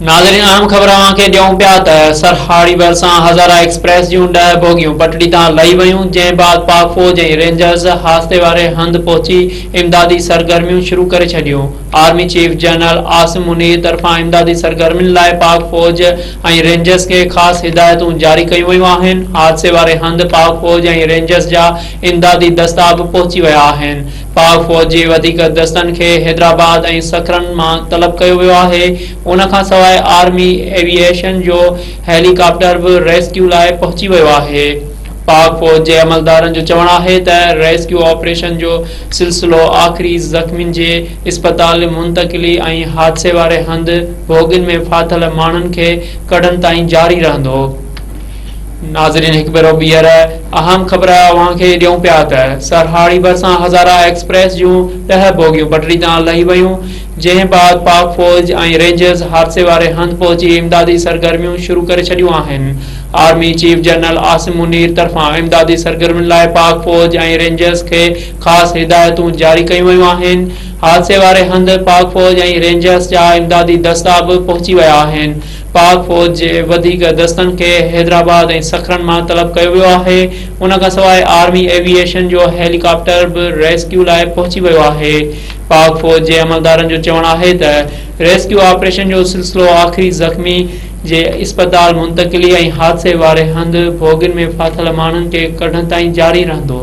ناظرين اهم خبر اوهان کي ڏيون پيا ته سرهاڙي ڀرسان هزارا ايڪسپريس جون 10 بوگيون پٽڙي تان لهي ويون، جنهن بعد پاڪ فوج ۽ رينجرز حادثي واري هنڌ پهچي امدادي سرگرميون شروع ڪري ڇڏيون. Army chief general Asim Munir طرفان امدادي سرگرمين لاء پاڪ فوج ۽ رينجرز کي خاص هدايتون جاري ڪيون ويون آهن. حادثي واري هنڌ پاڪ فوج ۽ رينجرز جا امدادي دستا به پهچي ويا آهن. پاڪ فوج جي وڌيڪ دستن کي حيدرآباد ۽ سکرن مان طلب ڪيو ويو آهي. ان کان سواء آرمي ايوي ايشن جو هيلي ڪاپٽر به ريسڪيو لاء پهچي ويو آهي. پاڪ فوج جي عملدارن جو چوڻ آهي ته ريسڪيو آپريشن جو سلسلو آخري زخمين جي اسپتال منتقلي ۽ حادثي واري هنڌ ڀوڳين ۾ ڦاٿل ماڻهن کي ڪڍڻ تائين جاري رهندو. ناظرين هڪ ڀيرو ٻيهر اهم خبر اوهان کي ڏيون پيا ته سرهاڙي ڀرسان هزارا ايڪسپريس جون 10 بوگيون پٽڙي تان لهي ويون جنهن بعد پاڪ فوج ۽ رينجرز حادثي واري هنڌ پهچي امدادي سرگرميون شروع ڪري ڇڏيون آهن. Army chief general Asim Munir طرفان امدادي سرگرمين لاء پاڪ فوج ۽ رينجرز کي خاص هدايتون جاري ڪيون ويون آهن. حادثي واري هنڌ پاڪ فوج ۽ رينجرز جا امدادي دستا به پهچي ويا آهن. پاڪ فوج جي وڌيڪ دستن کي حيدرآباد ۽ سکرن مان طلب ڪيو ويو آهي. ان کانسواء آرمي ايوي ايشن جو هيلي ڪاپٽر به ريسڪيو لاء پهچي ويو آهي. پاڪ فوج جي عملدارن جو چوڻ آهي ته ريسڪيو آپريشن جو سلسلو آخري زخمي جي اسپتال منتقلي ۽ حادثي واري هنڌ ڀوڳين ۾ ڦاٿل ماڻهن کي ڪڍڻ تائين جاري رهندو.